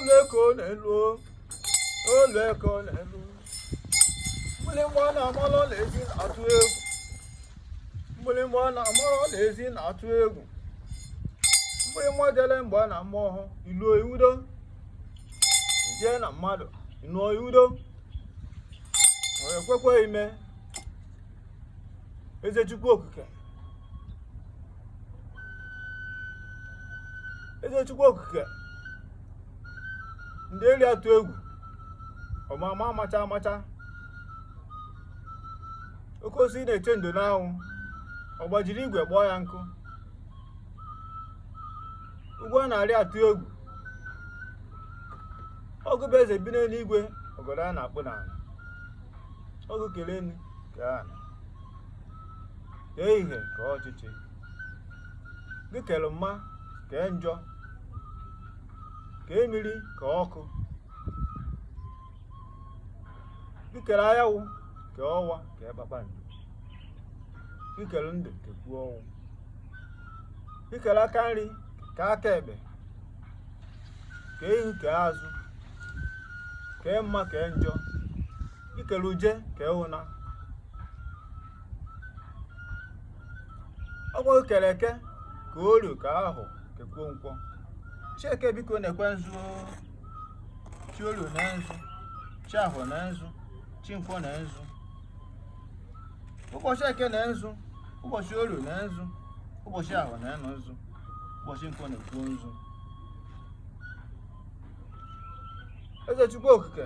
Olu eko na-elu, olu eko na-elu. Mgbịlịgba na-amalụ n'ezi na-atụ egwu. Mgbịlịgba na-amalụ n'ezi na-atụ egwu. Mgbịlịgba jele mgbe na mmụọ hụ iluo iwudo. Ijee na mmadụ ịnụọ iwudo. Ọ ekwekwe ime. Eze Chukwu Okike. Eze Chukwu Okike. Ndị eri atụ egwu. Ọmama amacha amacha. Oke osisi na-eche ndo n'anwụ. Ọ gbajiri igwe kpọọ ya nkụ. Ugwu a na-arị atụ egwu. Ọgụ bụ eze bi n'eluigwe, ọgọdọ a na-akpụ n'ala. Ọgụ kele enu kee ala. Kee ihe kee ọchịchị. Gị kere mma kee njọ. Kee mmiri kee ọkụ. Gị kere anyanwụ kee ọnwa kee kpakpando. Gị kere ndụ kekwuo ọnwụ. Gị kere aka nri kee aka ekpe. Kee ihu kee azụ. Kee mma kee njọ. Gị kere uje kee ụna. Ọkwa gị kere eke kee orio kee ahọ kekwuo nkwọ. Chi eke biko na-ekwe nzu, chi orio na nzu, chi ahọ na nzu, chi nkwọ na nzu. Ụbọchị eke na nzu, ụbọchị orio na nzu, ụbọchị ahọ na nzu, ụbọchị nkwọ na-ekwuo nzu. Eze Chukwu Okike,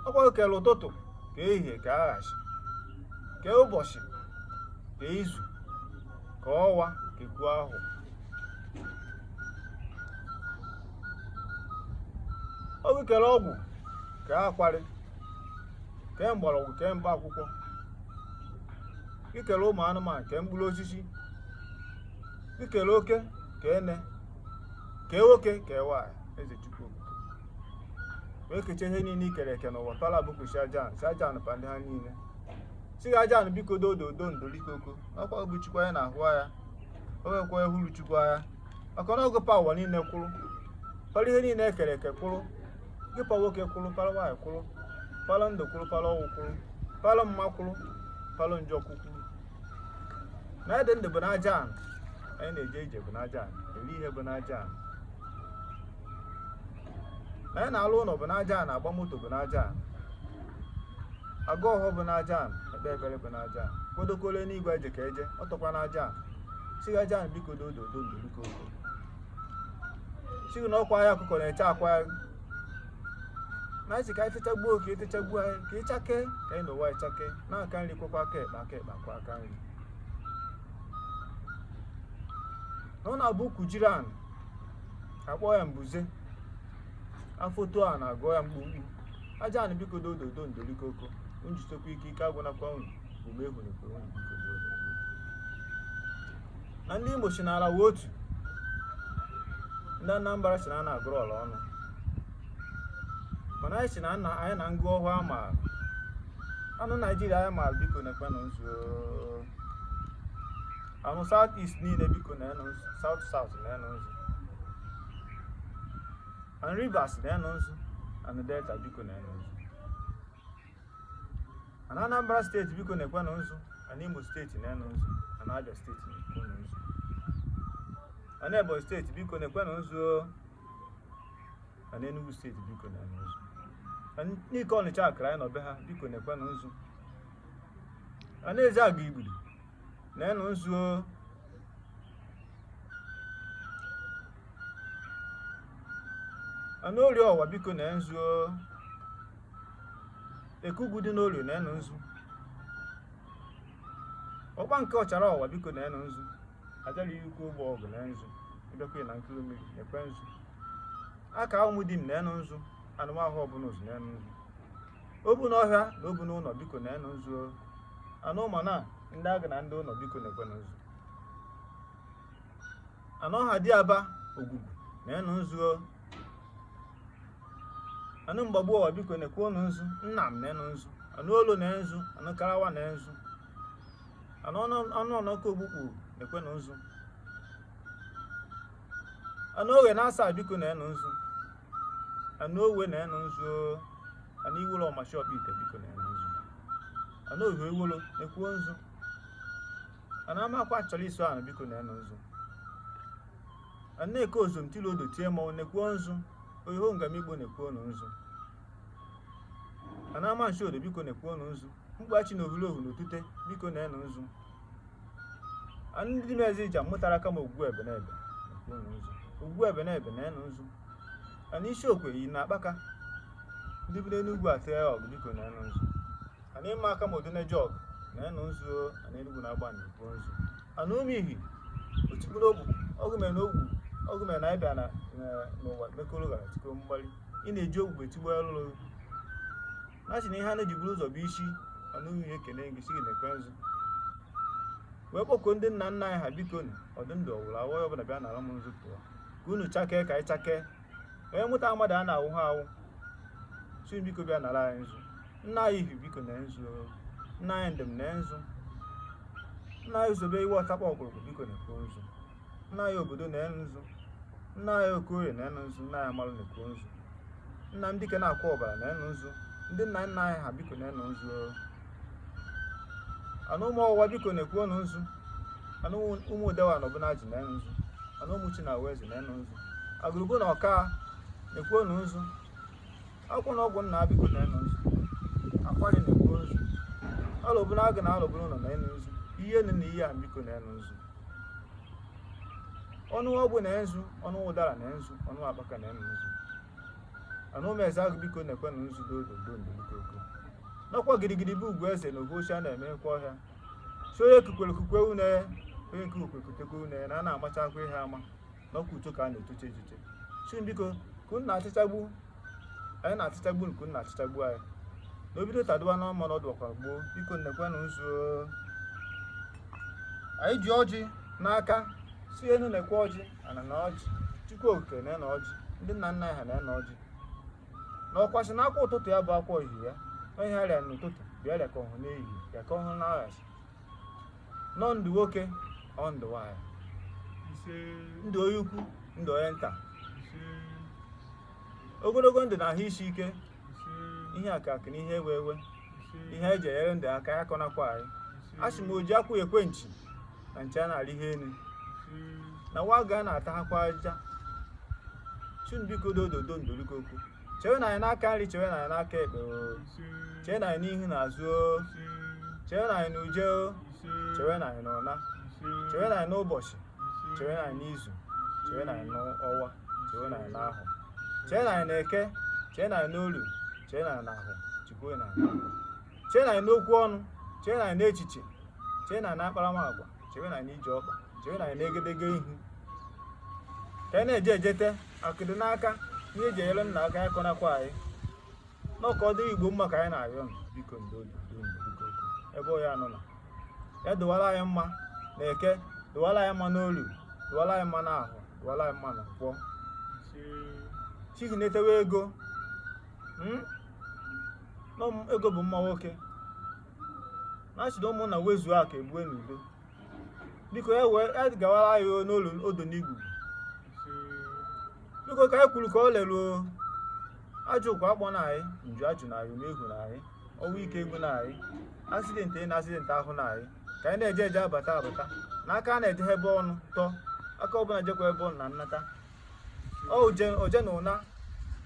ọkwa gị kere ụtụtụ kee ehihie kee aghasị kee ụbọchị kee izu kee ọnwa kekwuo ahọ. Ọ gị kere ọgwụ kee akwarị kee mgbọrọgwụ kee mkpa akwụkwọ. Gị kere ụmụ anụmanụ kee mkpụrụ osisi. Gị kere oke kee ene kee nwoke kee nwaanyị. Eze Chukwu Okike wee kechie ihe niile i kere eke n'ụwa pala bụkwu si aja si aja pa ndị ha niile si gị aja biko dododo ndolikoko ọkwa bụ Chukwu anyị na-ahụ anya o nwekwa ehuru Chukwu anya maka na ọgụ pa ụwa niile kwụrụ para ihe niile ekere eke kwụrụ gị pa nwoke kwụrụ para nwaanyị kwụrụ para ndụ kwụrụ para ọnwụ kwụrụ para mma kwụrụ para njọ kwụkwuru na ịdị ndụ bụ n'aja ana anyị na-eje ije bụ n'aja ana eri ihe bụ n'aja ana na anyị na-alụ ụlọ bụ n'aja ana agba moto bụ n'aja ana agọ ọhọ bụ n'aja ana ekpe ekpere bụ n'aja ana kodokole n'igwe eje ka eje ọtọkwa n'aja ana sigha aja ana biko dododo ndoriko sighi na ọkwa ya ọkụkọ na-eche akwa ya na anyị si ka anyị techagbuo ka etechagbuo anyị ka ịchake ka anyị n'ụwa ịchake na aka nri kwekwa aka ekpe aka ekpe akwa aka nri na ọ na-abụ ukwu jiri anị akpọ ya mbuze afọto a na-agụ ya mkpumkpu aja anị biko dododo ndolikoko njitekwa ike ike agwụnakwa unu ume ehu na ekwe unu biko dodo na ndị Imo si n'ala wee otu ndị Anambra si na a na-agụrụ ọla ọnụ mana anyị si na nna anyị na ngụ ọhụụ amaara anụ Naijiria anyị maara biko na-ekwenụ nzu anụ South East niile biko na-enụ nzu South South na-enụ nzu anụ Rivers na-enụ nzu anụ Delta biko na-enụ nzu anụ Anambra steeti biko na-ekwenụ nzu anụ Imo steeti na-enụ nzu anụ Abia steeti na-ekwenụ nzu anụ Ebonyi steeti biko na-ekwenụ nzu anụ Enugu steeti biko na-enụ nzu n'ike Ọnịcha akara anyị nọ be ha biko na-ekwenụ nzu anụ Ezeagu Igbili na-enụ nzu anụ Orie Ọwa biko na nzu Eke Ugwu dị n'Orio na-enụ nzu ọkpa nke ọchara ọwa biko na-enụ nzu ajara ikwu ụgbọ ọgụ na nzu ịbịakwa na nkiri mmiri na-ekwe nzu aka ụmụ di m na-enụ nzu anụmahụ ọbụla ụzụ na-enụ nzu obu n'ọhịa na obu n'ụlọ biko na-enụ nzu anụ ụmụ na ndị agụ na ndị ụlọ biko na-ekwenụ nzu anụ ọha dị aba ogwugwu na-enụ nzu anụ mgbagbu ọwa biko na-ekwe ụnụ nzu nna m na-enụ nzu anụ olu na nzu anụ karawa na nzu anụ ọnụ ọnọkọ ogbukpu na-ekwenụ nzu Ana oghe na-asa biko na-enu nzu. Ana owe na-enu nzu. Ana iwolo ọmachi ọkpa ite biko na-enu nzu. Ana ohu iwolo na-ekwuo nzu. Ana amakwa chọrọ iso ana biko na-enu nzu. Ana eke ozom tili odo tie mmanwụ na-ekwuo nzu. Oyiho ngamigbo na-ekwuo nzu. Ana ama nshi odo biko na-ekwuo nzu. Mkpachi na ohulohu na otute biko na-enu nzu. Ndị mezi ija mụtara kama ogwugwu ebe na ebe na-ekwuo nzu. Ogwugwu ebe na ebe na-enu nzu. Ana isi okwe yi na akpaka ndị bi n'Enugwu atịa ọgụ biko na-enu nzu. Ana ịma aka ma oduneje ọgụ na-enu nzu. Ana Enugwu na-agba na-ekwuo nzu. Ana ụmụ ihi otikpuru ogbu ọgụ mere na ogbu ọgụ mere na ịbịa na n'ụwa mekoro gara tikoro mgbali ị na-eji ogbugbe tigbo ọlụlụ na sị na ihe a na-eji buru ụzọ bụ isi. Ana ụmụ ihe ekene gị si gị na-ekwe nzu wee kpọkuo ndị nna nna anyị ha biko nụ ọdụ ndụ ọwụrụ awụ onye ọbụla bịa nara m nzu pụọ ka unu chakee ka anyị chakee onye mụta mmadụ a na-awụ ha awụ chi biko bịa nara anyị nzu. Nna anyị ihi biko na nzu. Nna anyị ndem na nzu. Nna anyị zobe iwe ọtakpa ọkpụrụkpụ biko na-ekwo nzu. Nna anyị obodo na nzu. Nna anyị okoye na nzu. Nna anyị amalụ na-ekwo nzu. Nna m dike na-akwa ọbara na nzu. Ndị nna nna anyị ha biko na nzu. Anụ ụmụ ọwụwa biko na-ekwo nzu. Anụ ụmụ udewa na ọbụna ji na nzu. Anụ ụmụ chi na eze na nzu. Agụrụgụ na ọka na-ekwo nzu. Akwụ na ọgwụ nna biko na nzu. Akwari na-ekwo nzu. Alụbụna agụ na alụbụna ụlọ na nzu. Ihe enu na ihe a biko na nzu. Ọnụ ọgbụ na nzu. Ọnụ ụdara na nzu. Ọnụ akpaka na nzu. Anụ ụmụ eze agụ biko na-ekwe na nzu dododo ndolukoko n'ọkwa gidigidi bụ ugwu eze na ohu ochie a na-eme nkwa ọhịa si onye kukwere kukwe une onye nke ukwe kutekwe une na a na-amachakwa ihe ama n'ọkwa uto ka a na-etoche echiche chi biko ka unu na-achịchagbu anyị na-achịchagbu nke unu na-achịchagbu anyị na obido tadowa na ọma na ọdụwakwara gboo biko nnekwenụ nzu. Anyị ji ọjị n'aka si enu na-ekwe ọjị ana na ọjị Chukwu okike na-ene ọjị ndị nna nna anyị ha na-ene ọjị na ọkwasị na akwa ụtụtụ ya bụ akwa ohihie ya onye ha rịa n'ụtụtụ bịa rịa ka ọhụ n'ehihie ya ka ọhụ n'aghasị nọ ndụ nwoke ọ ndụ nwaanyị ndụ onye ukwu ndụ onye nta ogologo ndụ na ahụ isi ike ihe akụ na ihe ewe ewe ihe eji enyere ndụ aka ya kọnakwa anyị a sị m oji akwụ ekwe nchi na nchi a na-arị ihe elu na nwa ga na-ata akwa aja chun biko dododo ndorikokwu chewe na anyị n'aka nri chewe na anyị n'aka ekpe o chewe na anyị n'ihu na azụ o chewe na anyị n'uje o chewe na anyị n'ụna chewe na anyị n'ụbọchị chewe na anyị n'izu chewe na anyị n'ọnwa chewe na anyị n'ahọ chewe na anyị n'eke chewe na anyị n'olu chewe na anyị n'ahọ chukwu na anyị n'ahọ chewe na anyị n'okwu ọnụ chewe na anyị n'echiche chewe na anyị n'akparamagwa chewe na anyị n'ije ọkpa chewe na anyị n'egedege ihu ka anyị na-eje ejete akụdị n'aka ihe eji enyere nna aka ya kọnakwa anyị n'ọka ọ dịrị Igbo mma ka anyị na-arịọ nụ biko ndo biko ebe ọ ya nọ na ya dụwara anyị mma na eke dụwara anyị mma n'olu dụwara anyị mma n'ahụ dụwara anyị mma na nkwọ chi na-etewe ego ego bụ mma nwoke na-achịdo ụmụnna wezuo aka egbue n'udo biko ya wee ya gawara anyị n'olu odo n'igwu biko ka anyị kwuru ka ọ leruo ajụ ụkwa akpọ na anyị nju ajụ na anyị egwu na anyị ọnwụ ike egwu na anyị accident na accident ahụ na anyị ka anyị na-eje eje abata abata n'aka a na-eje ebe ọnụ tọ aka ọbụla jekwa ebe ọnụ na nnata ọ oje na ụna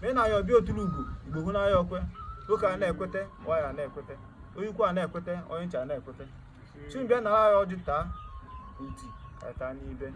ma ị na-aya ọbịa otulu ugwu igbo hụ n'anya okwe nwoke a na-ekwete nwaanyị a na-ekwete onye ukwu a na-ekwete onye ncha a na-ekwete chimbịa nara ya ọjị taa uti ka anyị taa n'ibe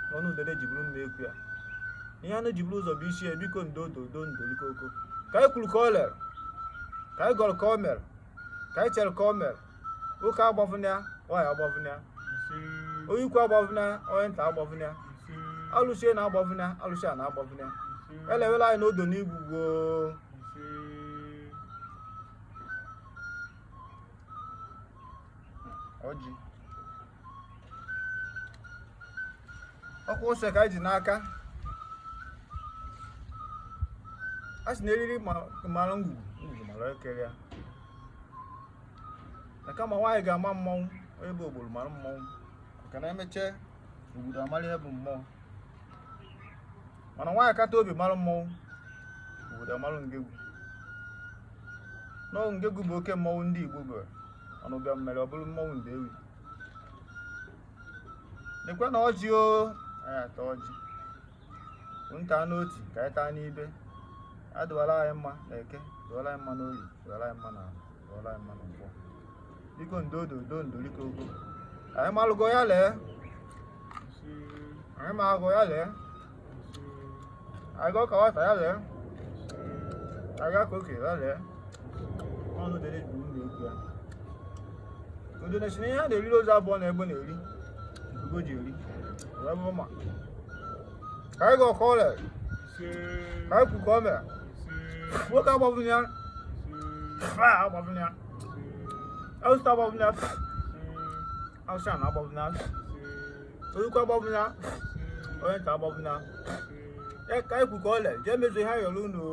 n'ọnụ udele ji bụrụ mma ekwu ya ihe anụ ji bụrụ ụzọ bụ isi ya biko ndo dodo ndolikoko ka anyị kwuru ka ọ lere ka anyị gọrọ ka ọ mere ka anyị chere ka ọ mere nwoke agbavụna ya nwaanyị agbavụna ya onye ukwu agbavụna ya onye nta agbavụna ya alụsie na agbavụna ya alụsie na agbavụna ya elewela anyị n'odo n'igwu gboo ọjị ọkwa ose ka anyị ji n'aka a sị na eriri mara ngwugwu ngwugwu mara ekere ya na kama nwaanyị ga-ama mmọnwụ onye bụ ogboro mara mmọnwụ maka na emechee obodo amara ihe bụ mmọnwụ. Mana nwaanyị kata obi mara mmọnwụ, obodo amalụ ngegwu. Nọọ ngegwu bụ oke mmọnwụ ndị Igbo nwere, mana ụbịam mere ọ bụrụ mmọnwụ Ndewi. Lekwe na ọjị o, anyị ata ọjị. Nta n'otu ka anyị taa n'ibe. Adụwara anyị mma na Eke, dụwara anyị mma n'Orie, dụwara anyị mma na Afọ, dụwara anyị mma na Nkwọ. Biko ndo dodo ndolike ogo. Anyị malụgo ya lee. Anyị malụgo ya lee. Anyị ga ọka ya lee. Anyị ga ka oke ya lee. Ọnụ dere bụ ndị okwu ya. Udene si na ihe a na-eriri ozu abụọ na egbe na-eri. Ugo ji eri. Wee bụrụ ma. Ka anyị ga ọka ọlẹ. Ka anyị kwu ka ọ mere. Nwoke agbabụ ya. Agbabụ ya. Awụsa agbabụ ya. Awụsa na agbabụ ya. Oyikwa agbabụ ya. Onye nta agbabụ ya. Ya ka anyị kwu ka ọ le. Jee mezuo ihe anyị yọrọ unu.